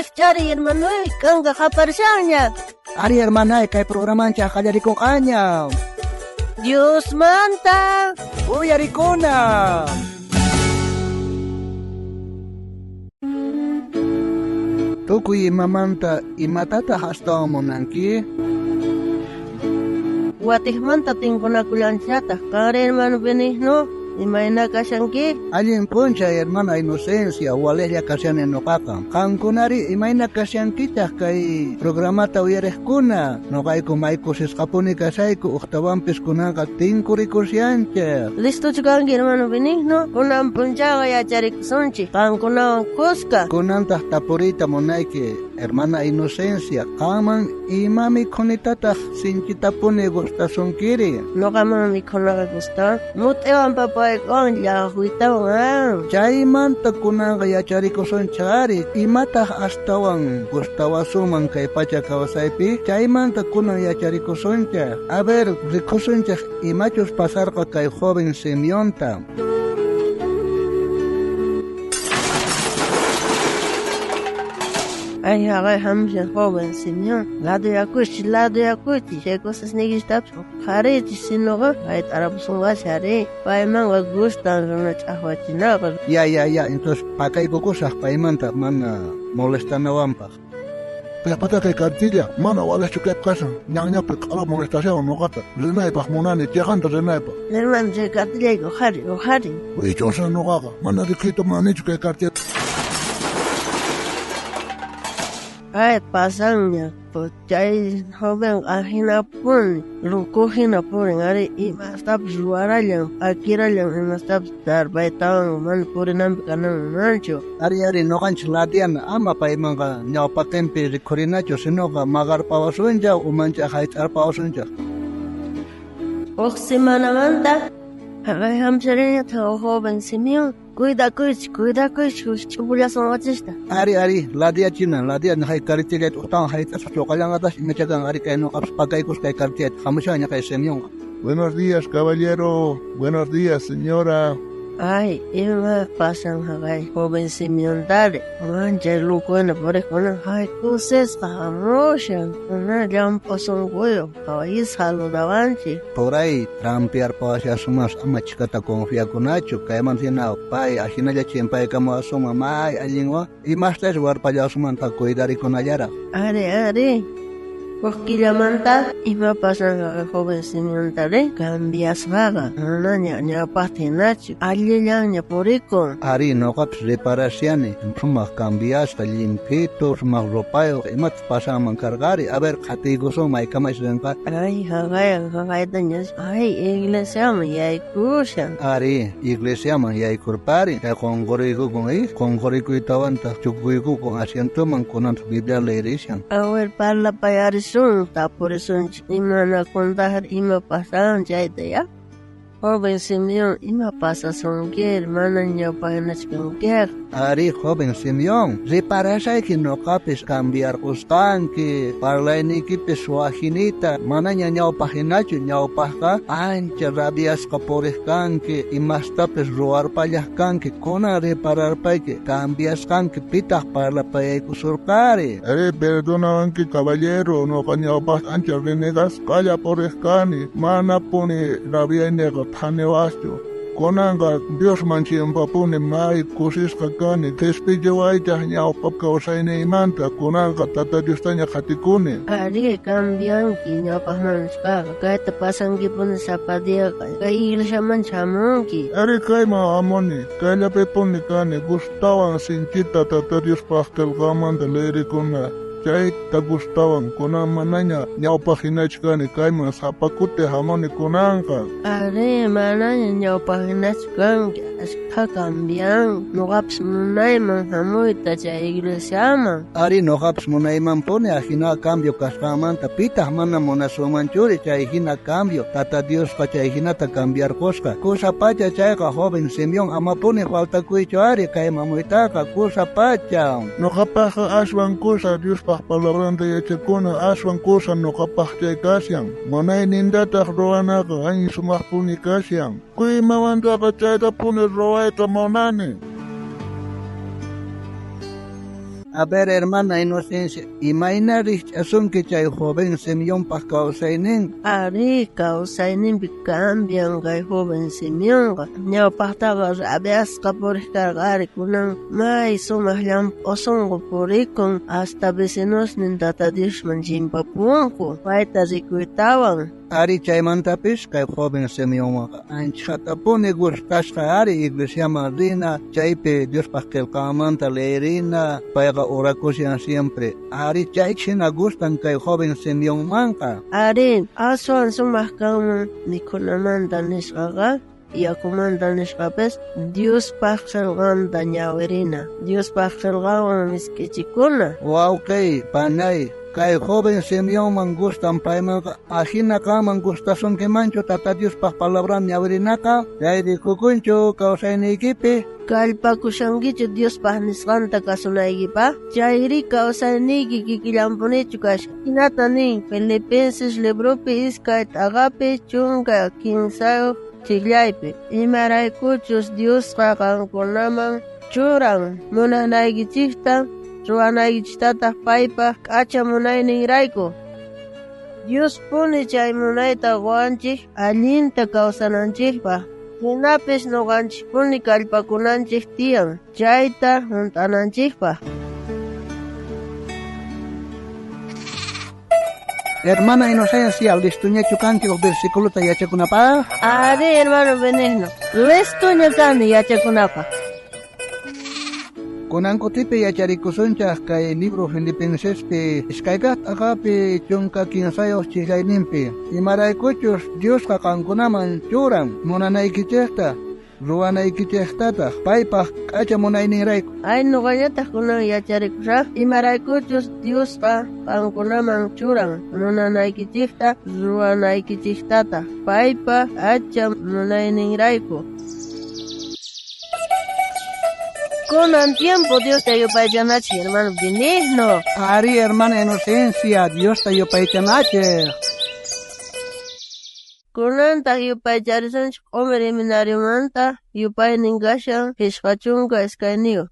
Rijch'ariy hermanoy, k'anka qaparishanña. Ari hermanay, kay programanchej qallarikonqaña. Diosmanta Uyarikuna. Tukuy imamanta imatataj astawan munanki? Watejmanta tinkunakullanchejtaj. Qanri hermano Benigno, imayna kashanki? Allin p'unchay hermana Inocencia, walejlla kashani noqaqa. Qankunari imayna kashankitaj kay programata uyarejkuna? Noqayku may kusisqapuni kashayku ujtawanpis kunanqa tinkurikushanchej. Listochu kanki hermano Benigno? Kunan p'unchayqa yacharikusunchej qankunawan khuska. Kunantaj tapuriyta munayki, hermana Inocencia, qanman ima mikhunitataj sinchitapuni gustasunkiri? Noqaman mikhunaqa gustawan mut'iwan papaykuwan llaqwitawan. Chaymanta kunanqa yacharikusunchej ari, imataj astawan gustawasunman kay pacha kawsaypi? Chaymanta kunan yacharikusunchej. A ver, rikusunchej imachus pasarqa kay joven Simeonta. Ay, haqay hamushan joven Simeón. Laduyakuychis, laduyakuychis. Chay cosasniykistapis uqharichis, sinoqa hayt'arapusunqachis ari. Paymanqa gustan runa ch'ajwachinaqa. Ya, ya, ya. Entonces pakaykukusaj paymanta mana molestanawanpaj. Paypata kay kartilla mana walejchu kaypi kashan. Ñanñapi q'ala molestashawan noqata. Rinaypaj munani, cheqanta rinaypaj. Hermano, chay kartillayki uqhari, uqhari. Wichusaj noqaqa, mana riqhiyta munanichu kay kartilla. Ay, pasanña. Chay joven ajinapuni, locojina purin, ari imastapis ruwarallan, p'akirallan imastapis tarpaytawan mana purinanpi kananmanchu. Ari, ari, noqanchis latiana ama paymanqa ñawpaqinpi rikhurinachu, sinoqa maqarpawasunchaj, umanchaj hayt'arpawasunchaj. Uj semanamanta haqay hamushariñataq joven Simeón. Cuidakuychis, cuidakuychis, ch'upullasunqachista. Ari, ari, ladiachina, ladiana hay kartillayta ujtawan hayt'asaj choqallanqatash imachakan ari kay noqapis pakaykus kay kartillayta hamushanña kay Simeonqa. Buenos días, caballero. Buenos días, señora. Ay, ima pasan haqay joven Simeontari. Manchay locohina purejkuna. Ay, kusisqa hamushan. Mana llamp'u sunquyuq. Hawayis saludawanchik. Por ahí trampearpawashasumas ama chhikata confiakunachu. Kaymanta hina pay ajinalla chimpaykamuwasunman may allinwan imastachus warpallawasumanta cuidarikunallaraj. Ari, ari. Uj killamanta ima pasanqa joven Simeontari cambiasqaqa manaña ñawpajta hinachu allillanña purikun. Ari, noqapis reparashani sumaq cambiasqa, llimphitu, sumaq ropayuq, imatas pasanman karqari. A ver, qhatiykusun maykamachus rinqa. Ay, haqay, haqaytaña. Ay, iglesiaman yaykushan. Ari, iglesiaman yaykurpari, chay qonqoriykukun, qonqorikuytawantaq chukuykukun asientoman kunantaq Biblia leerishan. A ver, parlapayarisun, tapurisunchis imana contar ima pasan chayta ya. Joven Simeón, ima pasasunki, mana ñawpajinachu kankiqa. Ari, joven Simeón, reparashayki noqapis cambiarqusqanki, parlayniykipis suajinita, manaña ñawpajinachu, ñawpajqa ancha rabiasqa puriq kanki, imastapis ruwarpallaq kanki, kunan repararpayki cambiasqanki, pitaq parlapayaykusurqari. Ari, perdonawanki, caballero, noqa ñawpaj ancha renegasqalla puriq kani, manapuni rabiayniqa thaniwaschu. Kunanqa Diosman chimpapuni may kusisqa kani, qhispichiwaychaj ñawpa kawsayniymanta, kunanqa Tata Diostaña qhatikuni. Ari, cambianki ñawpajman nispaqa, kayta pasankipuni sapa diaqa, kay iglesiaman chamunki. Ari, kayman hamuni, kayllapipuni kani, gustawan sinchita Tata Diospaj qillqamanta leerikuna. Chayta gustawan, kunan manaña ñawpaj hinachu kani, kayman sapa kuti hamuni kunanqa. Ari, manaña ñawpaj hinachu kanki, ashkha cambian. Noqapis munayman hamuyta chay iglesiaman. Ari, noqapis munaymanpuni ajina cambio kasqanmanta, pitaq mana munasunmanchuri chay hina cambio. Tata Diosqa chay hinata cambiarqusqa. Kusa pacha chayqa, joven Simeón, amapuni faltakuychu ari kay mamuytaqa, kusa pacha. Noqapajqa aswan kusa Diospaj palabranta yachakuna, aswan kusa noqapaj chay kashan. Munaynintataq ruwanaqa allin sumaqpuni kashan. Kuymawantaqa chaytapuni ruwayta munani. A ver, hermana Inocencia, imayna rijch'asunki chay joven Simeonpaj kawsaynin? Arí, kawsayninpi cambian kay joven Simeonqa. Ñawpaqtaqa rabiasqa puriq karqa ari, kunan may sumaq llamp'u sunqu purikun, hasta vecinosnin Tata Diosman chimpapunku, payta rikuytawan. Ari chaymantapis kay joven Simeonqa anchatapuni gustasqa ari iglesiaman rina, chaypi Diospaj qillqanmanta leerina, payqa orakushan siempre. Ari chay hina gustan kay joven Simeonmanqa. Ari, aswan sumaq kanman mikhunamanta nisqaqa, yakumanta nisqapis Diospaj qillqanta ñawirina, Diospaj qillqanwan misk'ichikuna. Wawqiy, panay, kay joven Simeonman gustan paymanqa, ajina qanman gustasunkimanchu Tata Diospaj palabran ñawirinaqa, chay rikukunchu kawsayniykipi. Kallpakushankichu Diospaj nisqanta kasunaykipaj, chayri kawsayniyki kikillanpunichu kashan. Hinata nin Filipenses libropi 2 t'aqapi 13 chillaypi, imaraykuchus Diosqa qankunaman churan munanaykichikta ruwanaykichiktataq paypaj k'acha munayninrayku. Diospuni chay munayta quwanchik allinta kawsananchikpaj. Jinapis nuqanchikpuni kallpakunanchik tiyan chayta junt'ananchikpaj. Hermana Inocencia, listuñachu kanki uj versículota yachakunapaj? Ari, hermano Benigno, listuña kani yachakunapaj. Kunan kutipi yacharikusunchaj kay libro Filipensespi 2 t'aqapi 13 chillayninpi. Imaraykuchus Diosqa qankunaman churan munanaykichejta, ruwanaykichejtataq paypaj k'acha munayninrayku. Ay, nuqallataq kunan yacharikusaj, imaraykuchus Diosqa qankunaman churan munanaykichejta, ruwanaykichejtataq paypaj k'acha munayninrayku. Kunan tiempo Diosta yupaychanachej, hermano Benigno. Ari, hermana Inocencia, Diosta yupaychanachej. Kunantaq yupaycharisunchik q'umir seminariomanta yupaynin kashan 52.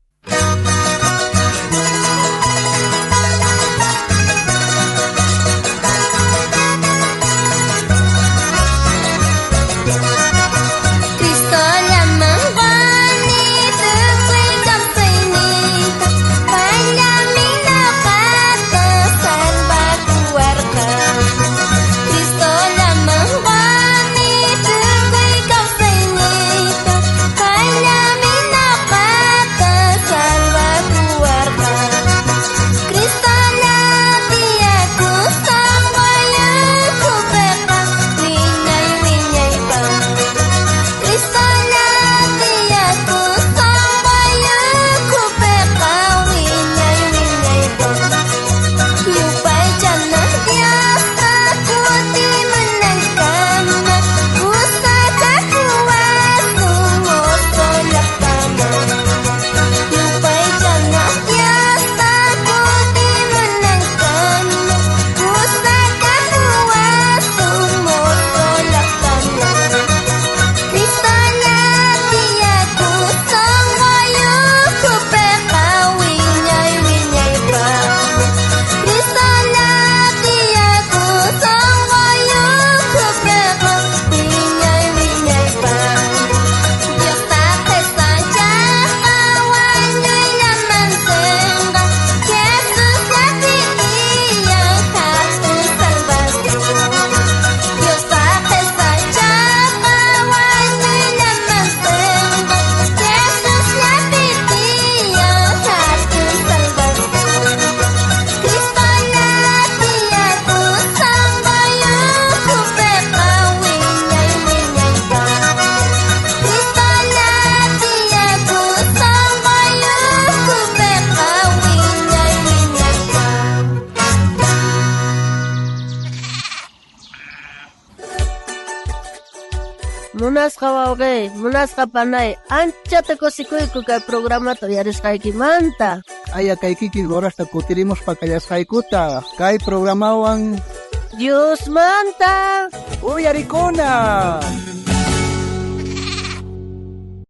Munasqa wawqi, munasqa panay, anchata kusikuyku kay programata uyarisqaykimanta. Aya kay kikin horasta kutirimuspa kallasqaykuta kay programawan Diosmanta uyarikuna.